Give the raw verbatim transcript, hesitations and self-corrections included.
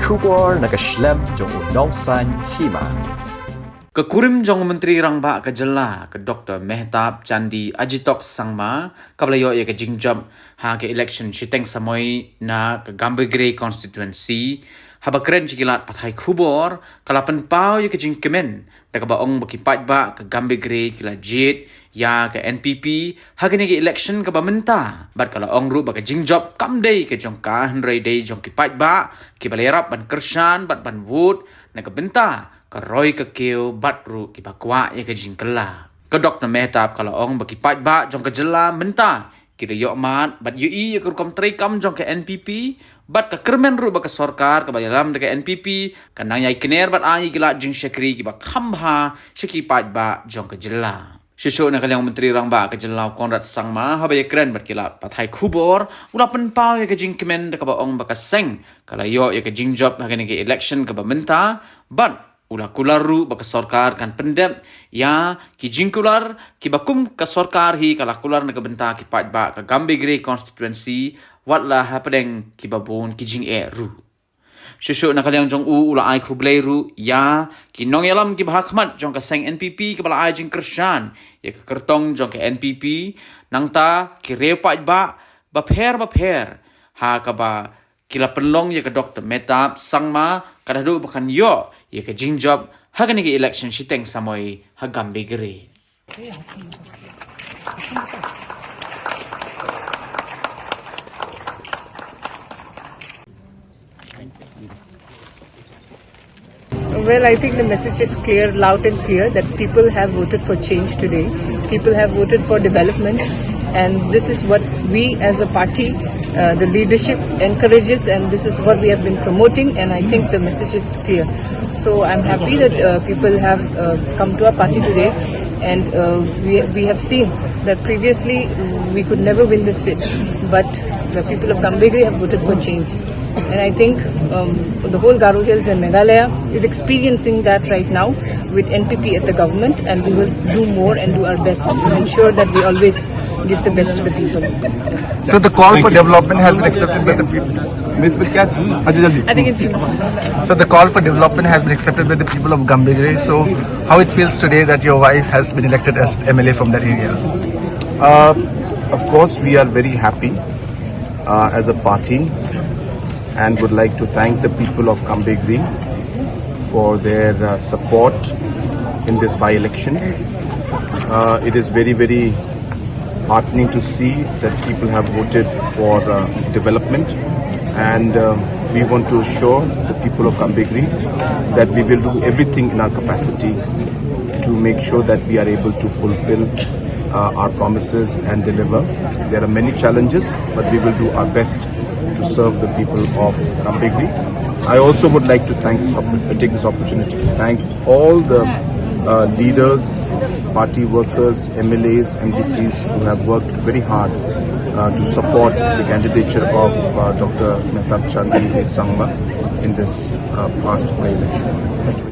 Khubor na ka shlem jong u Nongsaiñ Hima. Ka kurim jong u Myntri Rangbah ka jylla, ka Doktor Mehtab Chandee Agitok Sangma, kaba la ïoh ïa ka jingjop ha ka election shiteng samoi na ka Gambegre constituency, haba kren sha ki lad pathai khubor, ka la pynpaw ïa ka jingkmen da kaba ong ba ki paidbah ka Gambegre ki la jied ïa ka N P P ha kane ka election kaba mynta, bad ka la ong ruh ba ka jingjop kam dei ka jong ka, hynrei dei jong ki paidbah kiba la ïarap ban kyrshan bad ban vote na ka bynta ka roi ka kiew bad ruh kiba kwah ïa ka jingkylla. Ka Doktor Mehtab ka la ong ba ki paidbah jong ka jylla mynta ki la ïohmad bad ïohi ïa ka rukom treikam jong ka N P P, bad ka kyrmen ruh ba ka sorkar kaba ïalam da ka N P P kan nang ïai kner bad ai ïa ki lad jingshakri kiba kham bha sha ki paidbah jong ka jylla. Shuh shuh na ka liang u Myntri Rangbah ka jylla u Conrad Sangma, haba ïakren bad ki lad pathai khubor, u la pynpaw ïa ka jingkmen da kaba ong ba ka seng ka la ïoh ïa ka jingjop ha kane ka election kaba mynta, bad u la kular ruh ba ka sorkar kan pyndep ïa ki jingkular kiba kum ka sorkar hi ka la kular na ka bynta ki paidbah ka Gambegre constituency, wat la hapdeng kiba bun ki jingeh ruh. Shuh shuh na ka liang jong u, u la ai khublei ruh ïa ki nongïalam kiba ha khmat jong ka seng N P P kaba la ai jingkyrshan ïa ka kyrtong jong ka N P P, nangta ki riew paidbah bapher bapher, ha kaba ki la pynlong ïa ka Doktor Mehtab Sangma, ka da duh ba kan ïoh ïa ka jingjop ha kane ka election shiteng samoi ha Gambegre. Well, I think the message is clear, loud and clear, that people have voted for change today. People have voted for development, and this is what we as a party, uh, the leadership encourages, and this is what we have been promoting, and I think the message is clear. So I'm happy that uh, people have uh, come to our party today, and uh, we, we have seen that previously we could never win this seat, but the people of Gambegre have voted for change. And I think um, the whole Garo Hills and Meghalaya is experiencing that right now with N P P at the government, and we will do more and do our best to ensure that we always give the best to the people. So the call for development has been accepted by the people. Miss will catch. Acha, jaldi. I think it's enough. So the call for development has been accepted by the people of Gambegre. So how it feels today that your wife has been elected as M L A from that area? Uh, of course, we are very happy uh, as a party and would like to thank the people of Gambegre for their uh, support in this by-election. Uh, it is very, very heartening to see that people have voted for uh, development, and uh, we want to assure the people of Gambegre that we will do everything in our capacity to make sure that we are able to fulfill uh, our promises and deliver. There are many challenges, but we will do our best to serve the people of Gambegre. I also would like to thank this opp- take this opportunity to thank all the uh, leaders, party workers, M L As, M D Cs who have worked very hard uh, to support the candidature of uh, Doctor Mehtab Chandee Sangma in this uh, past by-election. Thank you.